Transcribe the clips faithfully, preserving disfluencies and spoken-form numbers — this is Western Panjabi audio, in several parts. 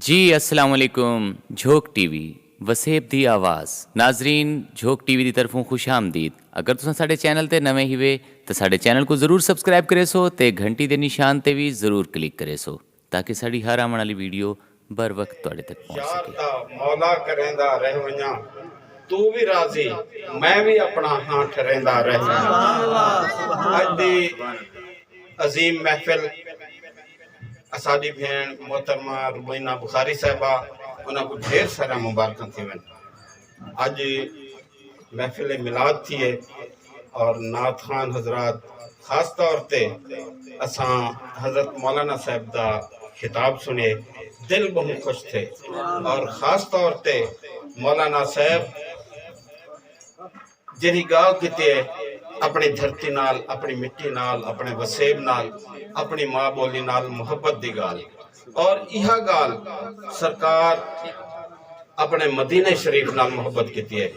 جی السلام علیکم۔ جھوک ٹی وی، وسیب دی آواز۔ ناظرین، جھوک ٹی وی دی طرفوں خوش آمدید۔ اگر تساں ساڈے چینل تے نویں ہیوے تے ساڈے چینل کو ضرور سبسکرائب کرے سو تے گھنٹی دے نشان تے وی ضرور کلک کرے سو، تاکہ ساڈی ہر آون والی ویڈیو بر وقت تواڈے تک پہنچ یار سکے۔ دا مولا کریندا رہ ونجاں، تو بھی راضی، میں بھی اپنا ہاں ٹھریندا رہ ونجاں۔ اج دی عظیم محفل اساڈی بھین محترمہ ربینہ بخاری صاحبہ، انہاں کو ڈھیر سارا مبارکاں تھیون۔ اج محفل میلاد تھی ہے اور نعت خوان حضرات، خاص طور تے اساں حضرت مولانا صاحب دا خطاب سنے، دل بہت خوش تھے۔ اور خاص طور تے مولانا صاحب جیہڑی گال کیتی ہے، اپنی دھرتی نال، اپنی مٹی نال، اپنے وسیب نال، اپنی ماں بولی نال محبت دی گال۔ اور ایہا گال سرکار اپنے مدینہ شریف نال محبت کیتی ہے،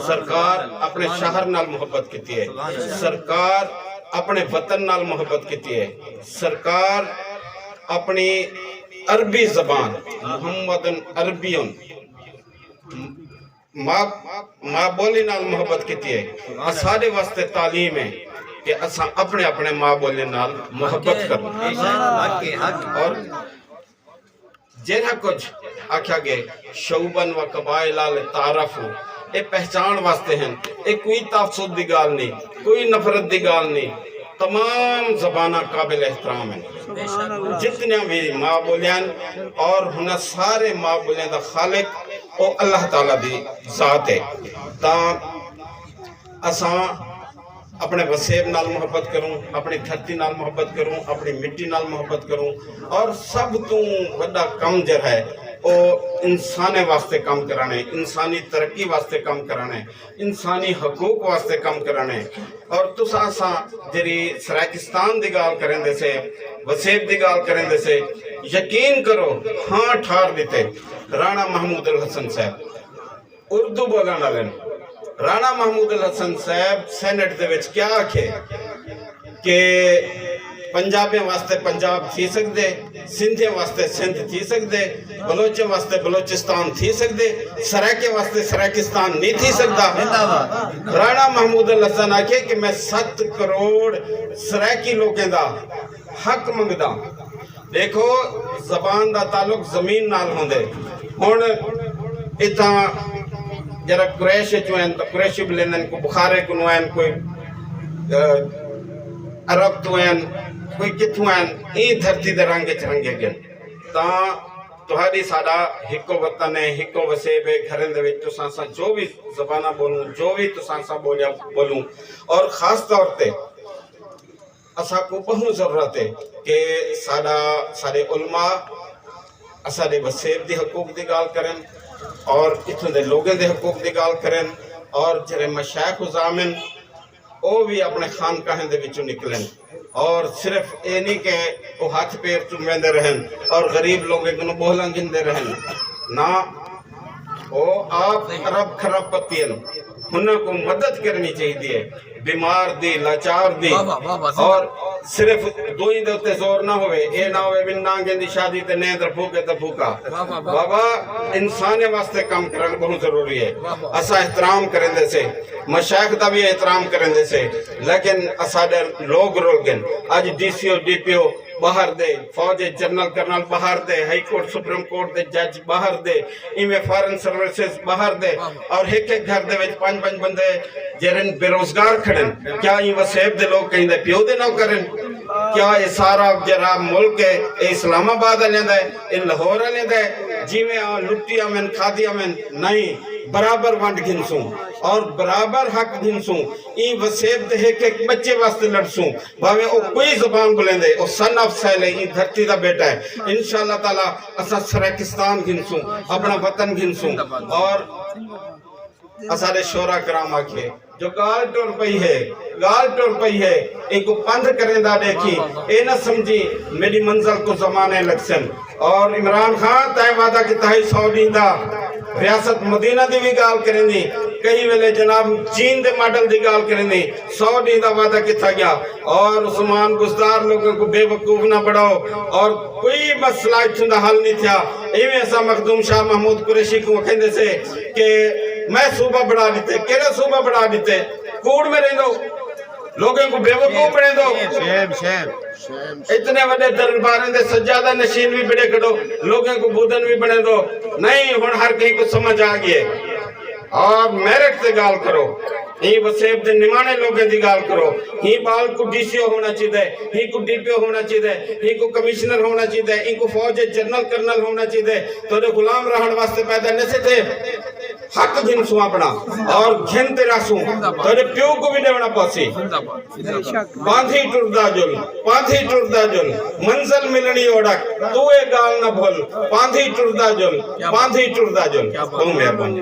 سرکار اپنے شہر نال محبت کیتی ہے، سرکار اپنے وطن نال محبت کیتی ہے، سرکار اپنی عربی زبان محمد عربی ماں، ماں بولی نال محبت کیتی ہے۔ آ ساڈے واسطے تعلیم ہے کہ اساں اپنے اپنے ماں بولی نال محبت کروں۔ اور جیڑا کچھ آکھیا گئے، شعوباً و قبائل تعارف، اے پہچان واسطے ہیں۔ اے کوئی تعصب دی گال نہیں، کوئی نفرت دی گال نہیں۔ تمام زباناں قابل احترام ہیں، جتنیاں بھی ماں بولیاں، اور ہن سارے ماں بولیاں دا خالق او اللہ تعالیٰ دی ذات ہے۔ تاں اساں اپنے وسیب نال محبت کروں، اپنی دھرتی نال محبت کروں، اپنی مٹی نال محبت کروں، اور سب توں وڈا کم جڑا ہے او انسان واسطے کم کرانے، انسانی ترقی واسطے کم کرانے، انسانی حقوق واسطے کم کرانے۔ اور تساں اساں جڑی سرائیکستان دی گال کریندے سے، وسیب دی گال کریندے سے، یقین کرو، ہاں ٹھار دیتے رانا محمود الحسن صاحب، اردو بولن والے نے۔ رانا محمود الحسن صاحب سینٹ دے وچ کیا آکھے کہ پنجابیاں واسطے پنجاب تھی سکدے، سندھیاں واسطے سندھ تھی سکدے، بلوچیں واسطے بلوچستان تھی سکدے، سرائیکیں واسطے سرائیکستان نہیں تھی سکدا۔ رانا محمود الحسن آکھے کہ میں ست کروڑ سرائیکی لوکیں دا حق منگدا۔ دیکھو، زبان دا تعلق زمین نال ہوندے۔ ہن اتھاں جرا قریش چوں ہن تاں قریشی بلیندن، کوئی بخارے کنوں ہن، کوئی، اہ، عرب تو ہن، کوئی کتھوں ہن، ایں دھرتی دے رنگ وچ رنگے گن۔ تاں تہاڈی ساڈا ہکو وطن ہے، ہکو وسیب ہے، گھریں دے وچ تساں اساں جو وی زباناں بولوں، جو وی تساں اساں بولیا بولوں، اور خاص طور تے اساں کو بہت ضرورت ہے کہ ساڈا، سارے علماء اساڈے وسیب دی حقوق دی گال کرن اور اتھوں دے لوگوں دے حقوق دی گال کرن، اور جڑے مشائخ عظام ہیں، او بھی اپنے خانقاہیں دے وچوں نکلن، اور صرف اے نہیں کہ او ہاتھ پیر چومیندے رہن اور غریب لوگوں کو بوہلاں گھندے رہن۔ نہ، او آپ ارب خرب پتی ہیں، انہاں کو مدد کرنی چاہیے، بیمار دی، لاچار دی۔ اور صرف دوئی دے اُتے زور نہ ہوئے، اے نہ ہوئے بن نانگیں دی شادی تے نیند رکھو کے تے بھوکا۔ بابا، انسان واسطے کام کرنا بہت ضروری ہے۔ اسا احترام کریں دے سے، مشائخ دا بھی احترام کریں دے سے، لیکن اساڈے لوگ رول گن۔ اج ڈی سی او، ڈی پی او باہر دے، فوج دے جنرل کرنل باہر دے، ہائی کورٹ سپریم کورٹ دے جج باہر دے، ایویں فارن سروسز باہر دے، اور ایک ایک گھر دے وچ پنج پنج بندے جیرن بے روزگار کھڑن۔ کیا یہ وسیب دے لوگ کہیں دے پیو دے نوکر ہیں؟ کیا یہ سارا جرا ملک ہے، یہ اسلام آباد والے دا ہے، یہ لاہور والے دا ہے؟ جی میں آ لٹی آمن، کھادی آمن، نہیں، برابر ونڈ گھنسوں اور برابر حق گھنسوں۔ این وسیب دے ایک ایک بچے واسطے لڑسوں، بھاویں او کوئی زبان بلندے، او سن آف سیل ہے، این دھرتی دا بیٹا ہے۔ انشاءاللہ تعالیٰ اساں سرائیکستان گھنسوں، اپنا وطن گھنسوں۔ اور اساڈے شورا کرام آکھے جو گال ٹر پئی ہے، گال ٹر پئی ہے، ان کو پندھ کریندا دیکھی، اے نہ سمجھی میری منزل کو زمانے لگسن۔ اور عمران خان، تائیں وعدہ کیتا ہے سو ڈیندا، ریاست مدینہ دی بھی گال کریں دی، کئی ویلے جناب چین دے ماڈل دی گال کریں دی، سو ڈی دا وعدہ کیتا گیا۔ اور عثمان گزدار لوگوں کو بے وقوف نہ بڑھاؤ، اور کوئی مسئلہ اتھوں دا حل نہیں تھیا۔ ایویں اسا مخدوم شاہ محمود قریشی کو کہندے سے کہ میں صوبہ بڑھا دیتے، کہڑا صوبہ بڑھا دیتے؟ کوڑ میں رہندو، لوگوں کو بے وقوف بنے دو۔ اتنے وڈے درباریں دے سجادہ نشین بھی بڑے کھڑو، لوگوں کو بودن بھی بنے دو۔ نہیں، ہن ہر کہیں کو سمجھ آ گئی ہے۔ اور میرٹ تے گال کرو، ہی وسیب دے نمانے لوگوں دی گال کرو۔ ہی بال کو ڈی سی او ہونا چاہیے، ہی کو ڈی پی او ہونا چاہیے، ہی کو کمشنر ہونا چاہیے، ہی کو فوج جنرل کرنل ہونا چاہیے۔ تو غلام رہن واسطے پیدا نہ سے تھے۔ حق گھن سو اپنا اور گھن تے راسوں، تیرے پیو کو بھی دیونا پاسی۔ پاندھی ٹردا جل، پاندھی ٹردا جل، منزل ملنی اوڑک، تو اے گال نہ بھول۔ پاندھی ٹردا جل، پاندھی ٹردا جل۔ بہت مہربانی۔